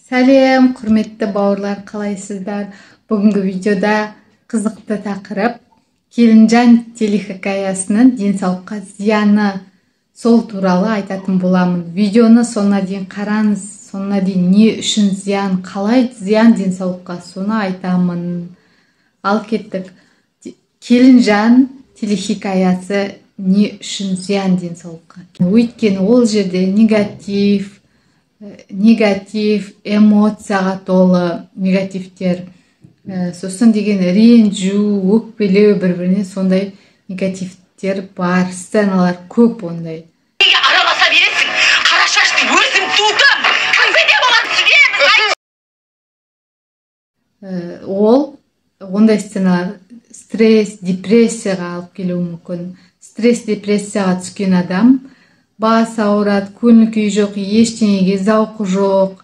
Сәлем, құрметті бауырлар, қалайсыздар? Бүгінгі видеода қызықты тақырып Келінжан телехикаясының денсаулыққа зияны, сол туралы айтатын боламын. Видеоны соңына дейін қараңыз, соңына дейін не үшін зиян, қалай зиян денсаулыққа, соны айтамын. Ал кеттік. Келінжан телехикаясы не үшін зиян денсаулыққа? Өйткені ол жерде негатив эмоцияға толы негативтер, сосын деген ренжу, өкпелеу, бір-біріне сондай негативтер бар, сценалар көп ондай. Неге араласа бересің? Қара шашты өзім тудым. Кімге де болады сүреміз? Ол ондай сценалар стресс, депрессияға алып келуі мүмкін. Стресс, депрессияға түскен адам бас ауырады, көңіл күйі жоқ, ештеңеге зауқы жоқ,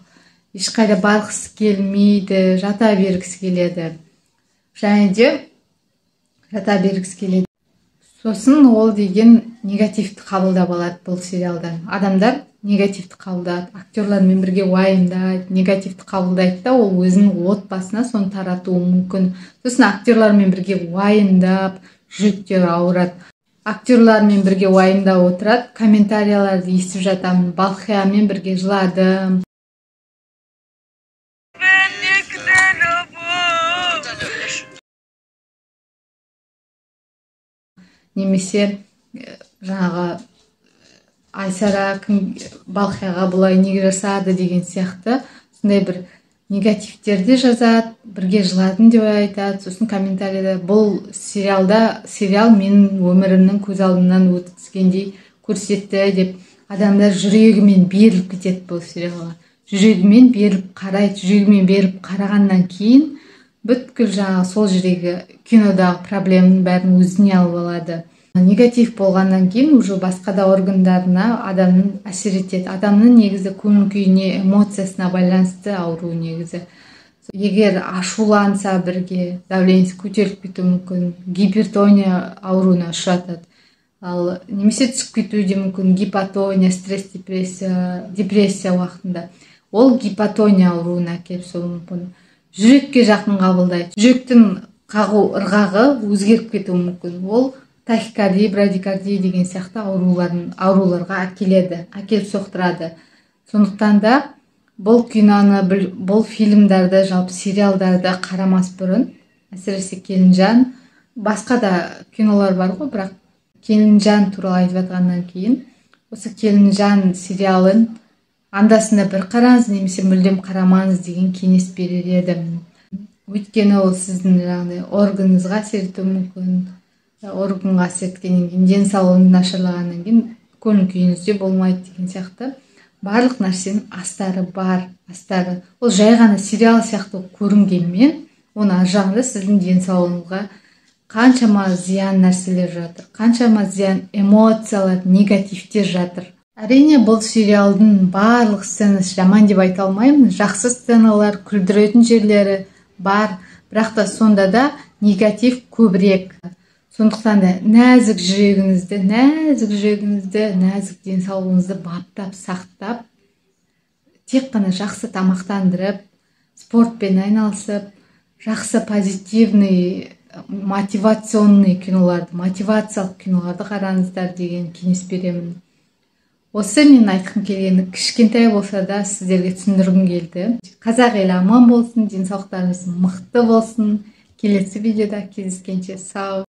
ешқайда барғысы келмейді, жата бергісі келеді. Және де жата бергісі келеді. Сосын ол деген негативті қабылдап алады бұл сериалдан. Адамдар негативті қабылдады, актерлармен бірге уайымдайды, негативті қабылдайды да, ол өзінің отбасына соны таратуы мүмкін. Сосын актерлармен бірге уайымдап, жүректері ауырады. Актерлармен бірге уайымдап отырады, комментарияларды естіп жатамын, Балқиямен бірге жыладым. Немесе жаңағы Айсара кім Балқияға бұлай неге жасады деген сияқты сондай бір негативтерді жазады, бірге жыладым деп айтады. Сосын комментарияда бұл сериал менің өмірімнің көз алдымнан өткізгендей көрсетті деп адамдар жүрегімен беріліп кетеді бұл сериалға. Жүрегімен беріліп қарайды, жүрегімен беріліп қарағаннан кейін бүткіл жаңағы сол жердегі кинодағы проблеманың бәрін өзіне алып алады. Негатив болғаннан кейін уже басқа да органдарына адамның әсер етеді. Адамның негізі көңіл күйіне, эмоциясына байланысты ауру негізі. Егер ашуланса бірге, давлениесі көтеріліп кетуі мүмкін, гипертония ауруына ұшыратады. Ал немесе түсіп кетуі де мүмкін, гипотония, стресс, депрессия, депрессия уақытында. Ол гипотония ауруына әкеліп соғуы мүмкін. Жүрекке жақын қабылдайды. Жүректің қағу ырғағы өзгеріп кетуі мүмкін. Ол тахикардия, брадикардия деген сияқты ауруларға әкеледі, әкеліп соқтырады. Сондықтан да бұл киноны, бұл фильмдерді, жалпы сериалдарды қарамас бұрын, әсіресе Келінжан, басқа да кинолар бар ғой, бірақ Келінжан туралы айтып жатқаннан кейін, осы Келінжан сериалын андасында бір қараңыз, немесе мүлдем қарамаңыз деген кеңес берер едім. Өйткені ол сіздің жаңағыдай органыңызға әсер етуі мүмкін. Органға әсер еткеннен кейін, денсаулығыңыз нашарлағаннан кейін көңіл күйіңіз де болмайды деген сияқты. Барлық нәрсенің астары бар, астары. Ол жай ғана сериал сияқты көрінгенмен, оның ар жағында сіздің денсаулығыңызға қаншама зиян нәрселер жатыр, қаншама зиян эмоциялар, негативтер жатыр. Әрине, бұл сериалдың барлық сценасы жаман деп айта алмаймын. Жақсы сценалар, күлдіретін жерлері бар, бірақ та сонда да негатив көбірек. Сондықтан да нәзік жүрегіңізді, нәзік денсаулығыңызды баптап, сақтап, тек қана жақсы тамақтандырып, спортпен айналысып, жақсы позитивный, мотивационный киноларды, мотивациялық киноларды қараңыздар деген кеңес беремін. Осы мен айтқым келгені кішкентай болса да сіздерге түсіндіргім келді. Қазақ елі аман болсын, денсаулықтарыңыз мықты болсын. Келесі видеода кездескенше сау.